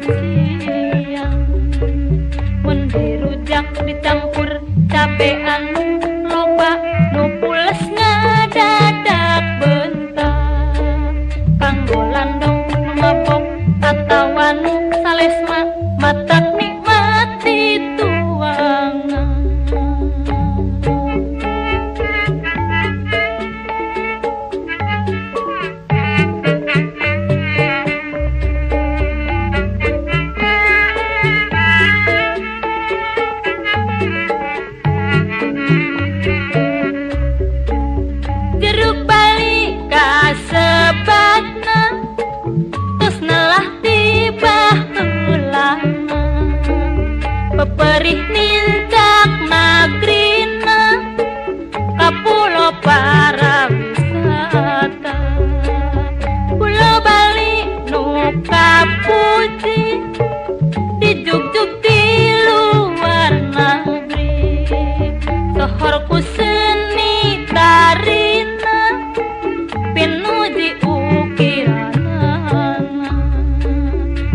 siang. Mun dirujak dicampur cabe anu loba nu pules ngadadak bentar. Kanggo landong nu mabok atawa nu salesma matak nikmat dituangan. Jeruk Bali kasebatna tos nelah tiba heulana, peperih nincak nagrina ka pulo pariwisata. Pulo Bali nu kapuji dijugjug di luar negeri, sohor ku seni tarina pinuji ukiranana.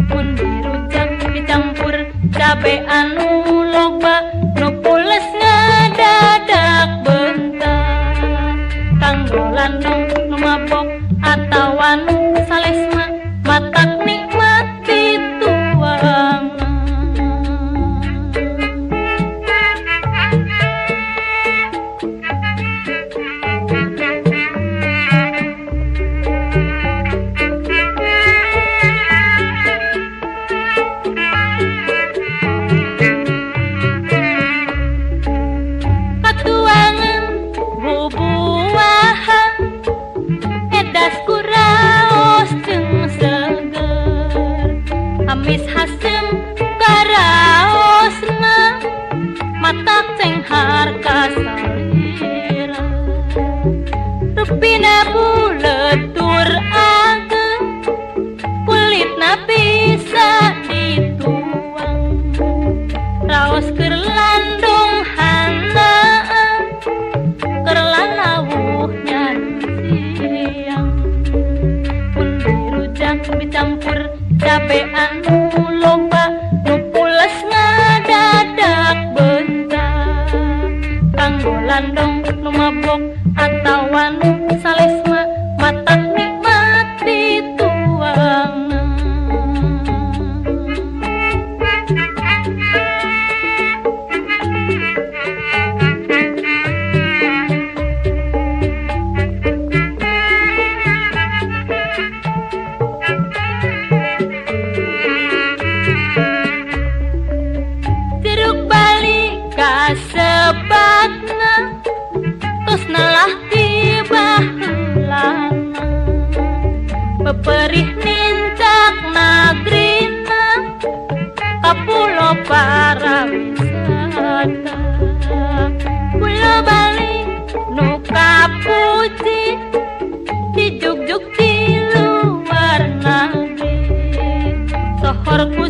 Mun dirujak dicampur cabe anu loba nu pules ngadadak bentar. Kanggo landong nu mabok atawa nu salesma matak nikmat dituangan. Katuangan bubuahan edas kuraos jeung seger, amis hasem karaosna matak cenghar kasalira. Rupina bulet tur ageng kulitna bisa dituang, raos keur landung hanaan keur lalawuh nyansiang. Mun dirujak dicampur cabe anu loba nu pules ngadadak bentar. Kanggo landong nu mabok atawa nu salesma matak nikmat dituangan. Jeruk Bali kasebatna tos nelah tiba heulana, peperih nincak nagrina ka pulo pariwisata. Pulo Bali nu kapuji dijugjug di luar negeri, sohor ku